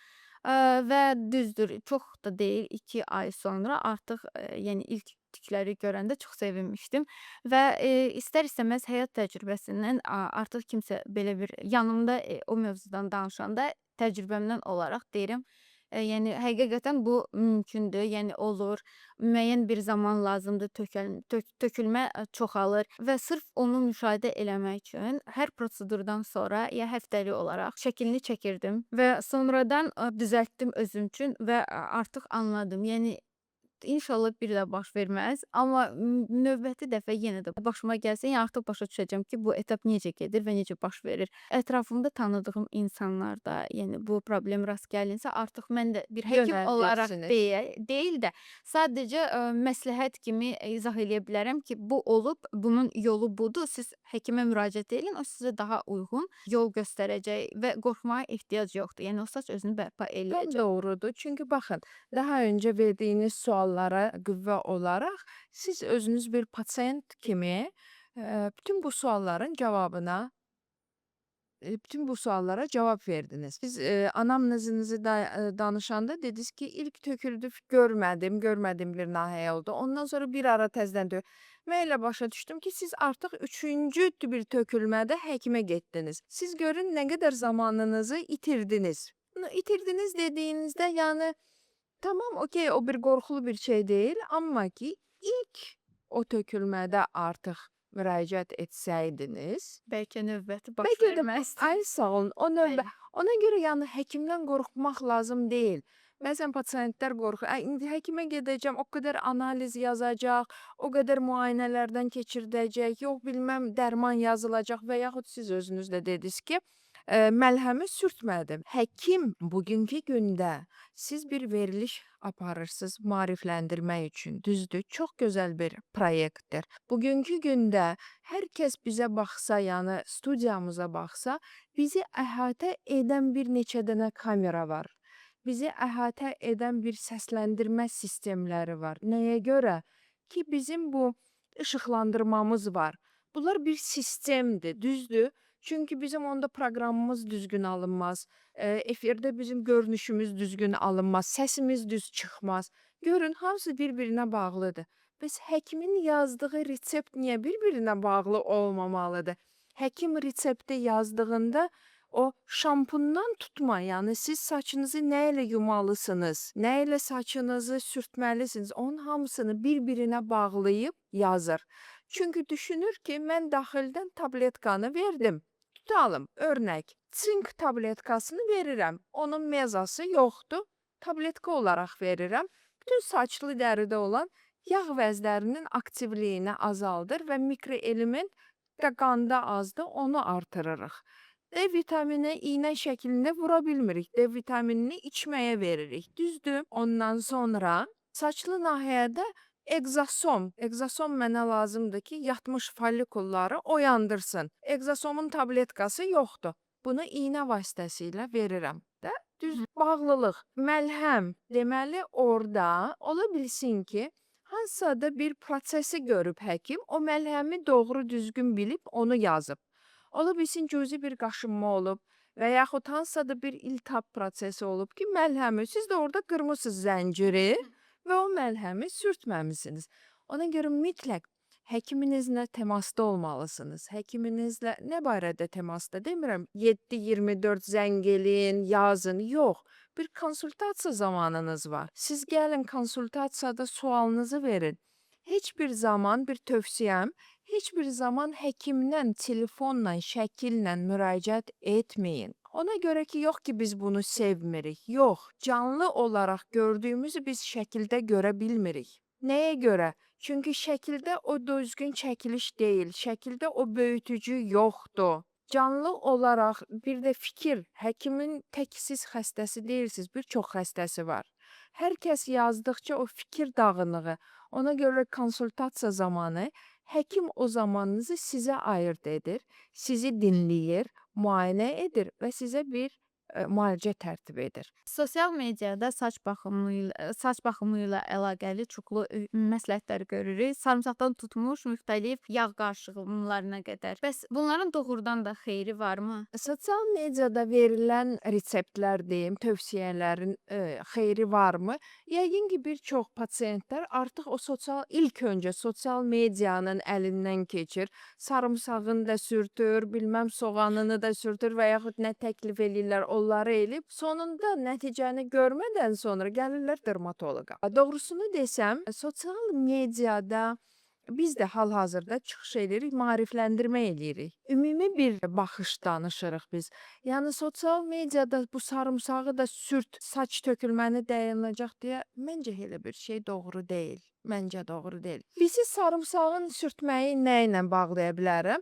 Və düzdür, çox da deyil, 2 ay sonra artıq yəni ilk tükləri görəndə çox sevinmişdim və istər-istəməz həyat təcrübəsindən artıq kimsə belə bir yanımda o mövzudan danışanda təcrübəmdən olaraq deyirəm, yəni həqiqətən bu mümkündür, yəni olur. Müəyyən bir zaman lazımdır, tökülmə çoxalır və sırf onu müşahidə eləmək üçün hər prosedurdan sonra ya həftəlik olaraq şəklini çəkirdim və sonradan düzəltdim özüm üçün və artıq anladım. Yəni İnşallah bir də baş verməz, amma növbəti dəfə yenə də başıma gəlsə, yəni artıq başa düşəcəm ki, bu etap necə gedir və necə baş verir. Ətrafımda tanıdığım insanlarda, yəni bu problem rast gəlinsə, artıq mən də bir həkim olaraq deyil də, sadəcə məsləhət kimi izah eləyə bilərəm ki, bu olub, bunun yolu budur. Siz həkimə müraciət edin, o sizə daha uyğun yol göstərəcək və qorxmağa ehtiyac yoxdur. Yəni o saç özünü bərpa eləyəcək. Doğrudur. Çünki baxın, daha öncə verdiyiniz suallara qüvvə olaraq siz özünüz bir pasient kimi bütün bu sualların cavabına bütün bu suallara cavab verdiniz. Siz anamnezinizi da danışanda dediniz ki, ilk töküldü, görmədim, görmədim bir nahiyə oldu. Ondan sonra bir ara təzədən. Mən elə başa düşdüm ki, siz artıq üçüncü bir tökülmədə həkimə getdiniz. Siz görün nə qədər zamanınızı itirdiniz. İtirdiniz dediyinizdə, yəni tamam, okey, o bir qorxulu bir şey deyil, amma ki ilk o tökülmədə artıq müraciət etsəydiniz, bəlkə növbəti baş bəlkə də verməzdi. Ay sağ olun. O növbə. Ona görə yəni həkimdən qorxmaq lazım deyil. Bəzən pasientlər qorxur. Ay indi həkimə gedəcəm, o qədər analiz yazacaq, o qədər müayinələrdən keçirdəcək, yox bilməm dərman yazılacaq və yaxud siz özünüz də dediniz ki, məlhəmi sürtmədim. Həkim bugünkü gündə siz bir veriliş aparırsınız maarifləndirmək üçün. Düzdür, çox gözəl bir proyektdir. Bugünkü gündə hər kəs bizə baxsa, yəni studiyamıza baxsa, bizi əhatə edən bir neçə dənə kamera var. Bizi əhatə edən bir səsləndirmə sistemləri var. Nəyə görə? Ki bizim bu işıqlandırmamız var. Bunlar bir sistemdir, düzdür? Çünki bizim onda proqramımız düzgün alınmaz, efirdə bizim görünüşümüz düzgün alınmaz, səsimiz düz çıxmaz. Görün, hamısı bir-birinə bağlıdır. Bəs həkimin yazdığı resept niyə bir-birinə bağlı olmamalıdır? Həkim resepti yazdığında o şampundan tutma, yəni siz saçınızı nə ilə yumalısınız, nə ilə saçınızı sürtməlisiniz, onun hamısını bir-birinə bağlayıb yazır. Çünki düşünür ki, mən daxildən tabletkanı verdim. Tutalım, örnək, sink tabletkasını verirəm. Onun mezası yoxdur. Tabletka olaraq verirəm. Bütün saçlı dəridə olan yağ vəzlərinin aktivliyini azaldır və mikroelement də qanda azdır, onu artırırıq. D vitamini iynə şəklində vura bilmirik. D vitaminini içməyə veririk. Düzdür? Ondan sonra saçlı nahiyədə egzosom. Egzosom mənə lazımdır ki, yatmış follikulları oyandırsın. Egzosomun tabletkası yoxdur. Bunu iynə vasitəsilə verirəm də. Düz bağlılıq, məlhəm. Deməli orada ola bilsin ki, hansısa da bir prosesi görüb həkim, o məlhəmi doğru düzgün bilib onu yazıb. Ola bilsin cüzi bir qaşınma olub və yaxud hansısa da bir iltihab prosesi olub ki, məlhəmi siz də orada qırmısınız zənciri və o məlhəmi sürtməmisiniz. Ona görə mütləq həkiminizlə təmasda olmalısınız. Həkiminizlə nə barədə təmasda demirəm, 7/24 zəng eləyin, yazın, yox. Bir konsultasiya zamanınız var. Siz gəlin konsultasiyada sualınızı verin. Heç bir zaman bir tövsiyəm, heç bir zaman həkimdən telefonla, şəkillə müraciət etməyin. Ona görə ki, yox ki, biz bunu sevmirik. Yox, canlı olaraq gördüyümüzü biz şəkildə görə bilmirik. Nəyə görə? Çünki şəkildə o düzgün çəkiliş deyil, şəkildə o böyütücü yoxdur. Canlı olaraq bir də fikir, həkimin tək siz xəstəsi deyilsiz, bir çox xəstəsi var. Hər kəs yazdıqca o fikir dağınığı, ona görə konsultasiya zamanı həkim o zamanınızı sizə ayırd edir, sizi dinləyir, müayinə edir və sizə bir müalicə tərtib edir. Sosial mediada saç baxımı ilə əlaqəli çoxlu məsləhətlər görürük. Sarımsaqdan tutmuş müxtəlif yağ qarışımlarına qədər. Bəs bunların doğrudan da xeyri varmı? Sosial mediada verilən reseptlər deyim, tövsiyələrin xeyri varmı? Yəqin ki, bir çox pasientlər artıq o sosial ilk öncə sosial medianın əlindən keçir. Sarımsağını da sürtür, bilməm soğanını da sürtür və yaxud nə təklif eləyirlər, onları eləyib. Sonunda nəticəni görmədən sonra gəlirlər dermatoloqa. Doğrusunu desəm, sosial mediada biz də hal-hazırda çıxış edirik, maarifləndirmə eləyirik. Ümumi bir baxış danışırıq biz. Yəni sosial mediada bu sarımsağı da sürt, saç tökülməni dayanacaq deyə məncə elə bir şey doğru deyil. Məncə doğru deyil. Bizi sarımsağın sürtməyi nə ilə bağlaya bilərəm?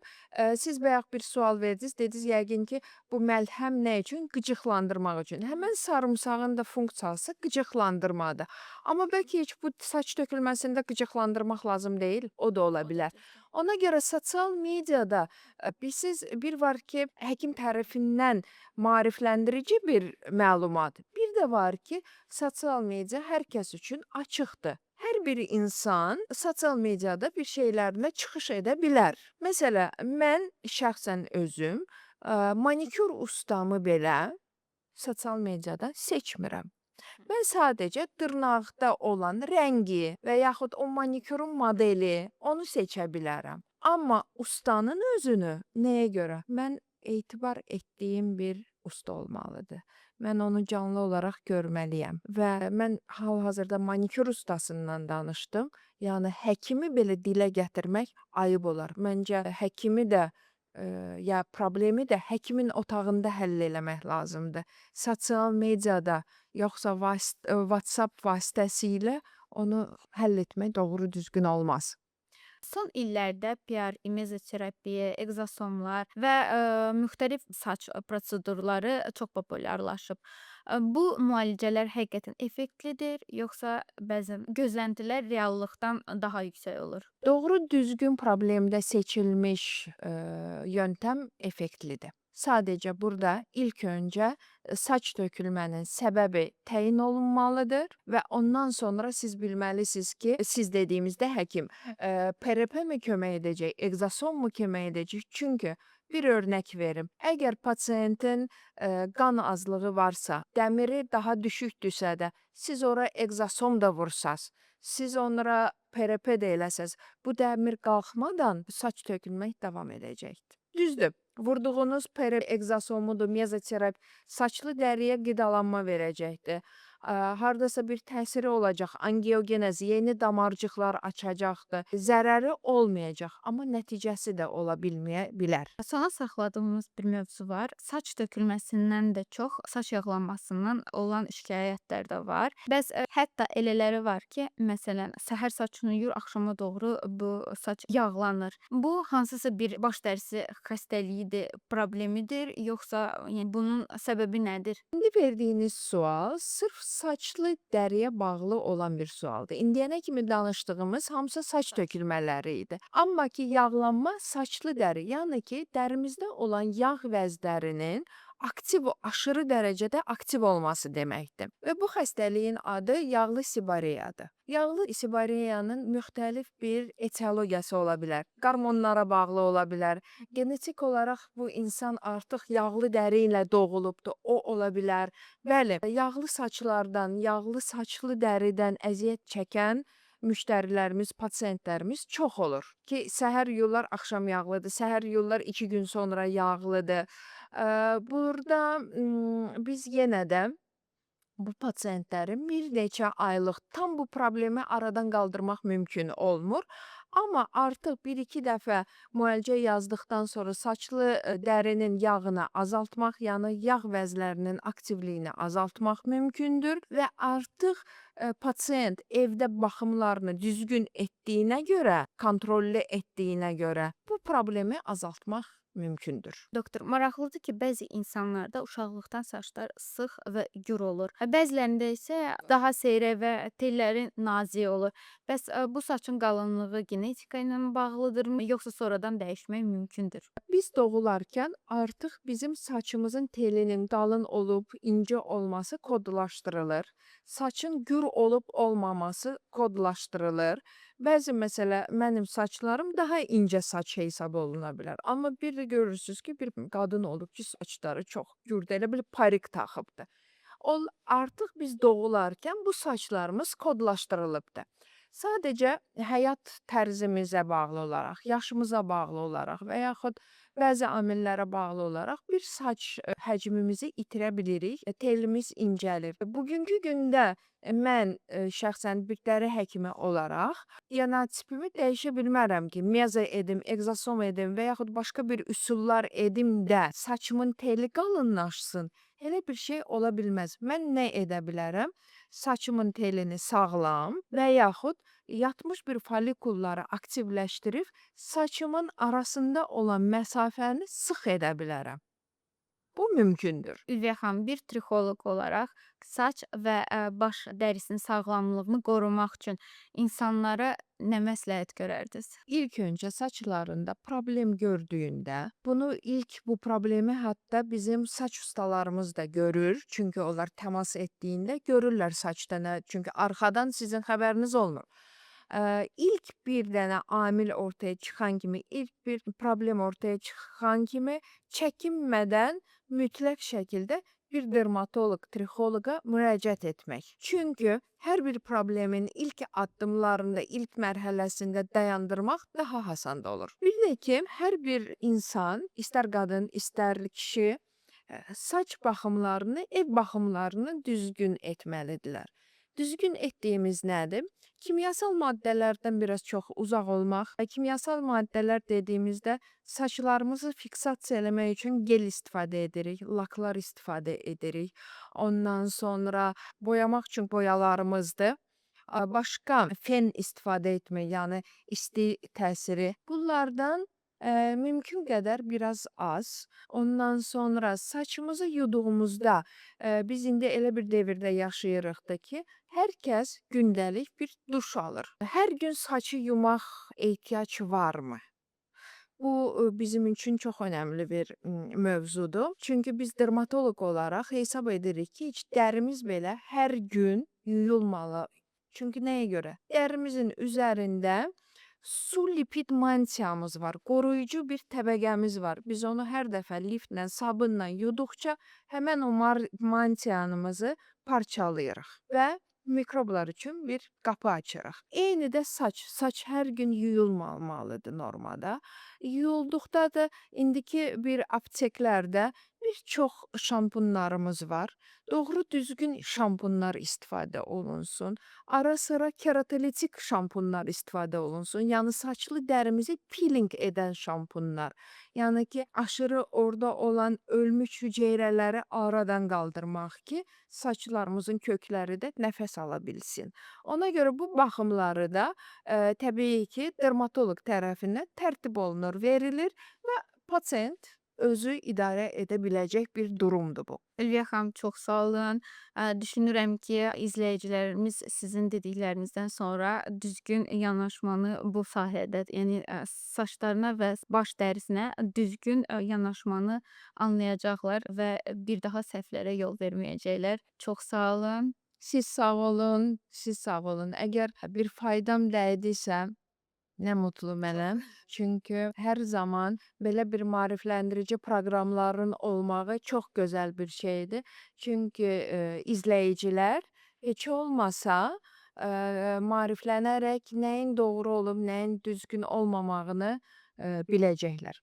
Siz bayaq bir sual verdiniz, dediniz yəqin ki, bu məlhəm nə üçün? Qıcıqlandırmaq üçün. Həmən sarımsağın da funksiyası qıcıqlandırmadır. Amma bəlkə heç bu saç tökülməsində qıcıqlandırmaq lazım deyil, o da ola bilər. Ona görə sosial mediada bilirsiniz, bir var ki, həkim tərəfindən maarifləndirici bir məlumat, bir də var ki, sosial media hər kəs üçün açıqdır. Hər bir insan sosial mediada bir şeylərlə çıxış edə bilər. Məsələ, mən şəxsən özüm manikyur ustamı belə sosial mediadan seçmirəm. Mən sadəcə dırnaqda olan rəngi və yaxud o manikyurun modeli, onu seçə bilərəm. Amma ustanın özünü nəyə görə? Mən etibar etdiyim bir usta olmalıdır. Mən onu canlı olaraq görməliyəm və mən hal-hazırda manikyur ustasından danışdım. Yəni həkimi belə dilə gətirmək ayıb olar. Məncə həkimi də ya problemi də həkimin otağında həll eləmək lazımdır. Sosial mediada yoxsa WhatsApp vasitəsilə onu həll etmək doğru düzgün olmaz. Son illərdə PRP, mezoterapiya, egzosomlar və müxtəlif saç prosedurları çox populyarlaşıb. Bu müalicələr həqiqətən effektlidir, yoxsa bəzən gözləntilər reallıqdan daha yüksək olur? Doğru düzgün problemdə seçilmiş yöntəm effektlidir. Sadəcə burada ilk öncə saç tökülmənin səbəbi təyin olunmalıdır və ondan sonra siz bilməlisiniz ki, siz dediyimizdə həkim PRP mi kömək edəcək, egzosom mu kömək edəcək? Çünki bir örnək verim. Əgər pasientin qan azlığı varsa, dəmiri daha düşükdürsə də, siz ora egzosom da vursaz, siz onlara PRP də eləsəz, bu dəmir qalxmadan saç tökülmək davam edəcəkdir. Düzdür, vurduğunuz PRP egzosomudur, mezoterapi saçlı dəriyə qidalanma verəcəkdir. Hardasa bir təsiri olacaq, angiogenez, yeni damarcıqlar açacaqdır. Zərəri olmayacaq, amma nəticəsi də ola bilməyə bilər. Sona saxladığımız bir mövzu var. Saç tökülməsindən də çox saç yağlanmasından olan şikayətlər də var. Bəs hətta elələri var ki, məsələn, səhər saçını yuyur, axşama doğru bu saç yağlanır. Bu hansısa bir baş dərisi xəstəliyidir, problemidir, yoxsa yəni bunun səbəbi nədir? İndi verdiyiniz sual sırf saçlı dəriyə bağlı olan bir sualdır. İndiyənə kimi danışdığımız hamısı saç tökülmələri idi. Amma ki yağlanma saçlı dəri, yəni ki dərimizdə olan yağ vəzlərinin aktiv, aşırı dərəcədə aktiv olması deməkdir. Və bu xəstəliyin adı yağlı siboreyadır. Yağlı siboreyanın müxtəlif bir etiologiyası ola bilər. Qarmonlara bağlı ola bilər. Genetik olaraq bu insan artıq yağlı dəri ilə doğulubdur, o ola bilər. Bəli, yağlı saçlardan, yağlı saçlı dəridən əziyyət çəkən müştərilərimiz, pasientlərimiz çox olur ki, səhər yuyurlar, axşam yağlıdır, səhər yuyurlar, 2 gün sonra yağlıdır. Burada biz yenə də bu pasientlərin bir neçə aylıq tam bu problemi aradan qaldırmaq mümkün olmur. Amma artıq 1-2 dəfə müalicə yazdıqdan sonra saçlı dərinin yağını azaltmaq, yəni yağ vəzlərinin aktivliyini azaltmaq mümkündür və artıq pasient evdə baxımlarını düzgün etdiyinə görə, kontrollü etdiyinə görə bu problemi azaltmaq mümkündür. Doktor, maraqlıdır ki, bəzi insanlarda uşaqlıqdan saçlar sıx və gür olur. Bəzilərində isə daha seyrək və telləri nazik olur. Bəs bu saçın qalınlığı genetika ilə bağlıdırmı, yoxsa sonradan dəyişmək mümkündür? Biz doğularkən artıq bizim saçımızın telinin qalın olub incə olması kodlaşdırılır. Saçın gür olub olmaması kodlaşdırılır. Bəzi məsələ mənim saçlarım daha incə saç hesab oluna bilər. Amma bir də görürsünüz ki, bir qadın olub ki, saçları çox gürdür, elə bil parik taxıbdır. O artıq biz doğularkən bu saçlarımız kodlaşdırılıbdır. Sadəcə həyat tərzimizə bağlı olaraq, yaşımıza bağlı olaraq və yaxud bəzi amillərə bağlı olaraq bir saç həcmimizi itirə bilirik, telimiz incəlir. Bugünkü gündə mən şəxsən bir dəri həkimi olaraq DNA tipimi dəyişə bilmərəm ki, mezo edim, egzosom edim və yaxud başqa bir üsullar edim də saçımın teli qalınlaşsın. Elə bir şey ola bilməz. Mən nə edə bilərəm? Saçımın telini sağlam və yaxud yatmış bir follikulları aktivləşdirib saçımın arasında olan məsafəni sıx edə bilərəm. Bu mümkündür. Ülviyə xanım, bir trixoloq olaraq saç və baş dərisinin sağlamlığını qorumaq üçün insanlara nə məsləhət görərdiniz? İlk öncə saçlarında problem gördüyündə, bunu ilk bu problemi hətta bizim saç ustalarımız da görür. Çünki onlar təmas etdiyində görürlər saçda nə, çünki arxadan sizin xəbəriniz olmur. İlk bir dənə amil ortaya çıxan kimi, ilk bir problem ortaya çıxan kimi çəkinmədən mütləq şəkildə bir dermatoloq, trixoloqa müraciət etmək. Çünki hər bir problemin ilk addımlarında, ilk mərhələsində dayandırmaq daha asan da olur. Bir də ki, hər bir insan, istər qadın, istər kişi, saç baxımlarını, ev baxımlarını düzgün etməlidirlər. Düzgün etdiyimiz nədir? Kimyasal maddələrdən biraz çox uzaq olmaq. Kimyasal maddələr dediyimizdə saçlarımızı fiksasiya eləmək üçün gel istifadə edirik, laklar istifadə edirik. Ondan sonra boyamaq üçün boyalarımızdır. Başqa fen istifadə etmək, yəni isti təsiri. Bunlardan mümkün qədər biraz az. Ondan sonra saçımızı yuduğumuzda, biz indi elə bir devirdə yaşayırıq da ki, hər kəs gündəlik bir duş alır. Hər gün saçı yumaq ehtiyac varmı? Bu bizim üçün çox önəmli bir mövzudur. Çünki biz dermatoloq olaraq hesab edirik ki, heç dərimiz belə hər gün yuyulmalı. Çünki nəyə görə? Dərimizin üzərində su lipid mantiyamız var, qoruyucu bir təbəqəmiz var. Biz onu hər dəfə liftlə, sabunla yuduqca həmən o mantiyanımızı parçalayırıq və mikroblar üçün bir qapı açırıq. Eyni də saç. Saç hər gün yuyulmamalıdır normada. Yuyulduqda da indiki bir apteklərdə Bir çox şampunlarımız var. Doğru düzgün şampunlar istifadə olunsun. Ara sıra keratolitik şampunlar istifadə olunsun. Yəni saçlı dərimizi peeling edən şampunlar. Yəni ki, aşırı orada olan ölmüş hüceyrələri aradan qaldırmaq ki, saçlarımızın kökləri də nəfəs ala bilsin. Ona görə bu baxımları da təbii ki, dermatoloq tərəfindən tərtib olunur, verilir və pasient özü idarə edə biləcək bir durumdur bu. Ülviyə xanım, çox sağ olun. Düşünürəm ki, izləyicilərimiz sizin dediklərinizdən sonra düzgün yanaşmanı bu sahədə, yəni saçlarına və baş dərisinə düzgün yanaşmanı anlayacaqlar və bir daha səhvlərə yol verməyəcəklər. Çox sağ olun. Siz sağ olun, siz sağ olun. Əgər bir faydam dəydisə, nə mutlu mənə. Çünki hər zaman belə bir maarifləndirici proqramların olmağı çox gözəl bir şeydir. Çünki izləyicilər heç olmasa maariflənərək nəyin doğru olub, nəyin düzgün olmamağını biləcəklər.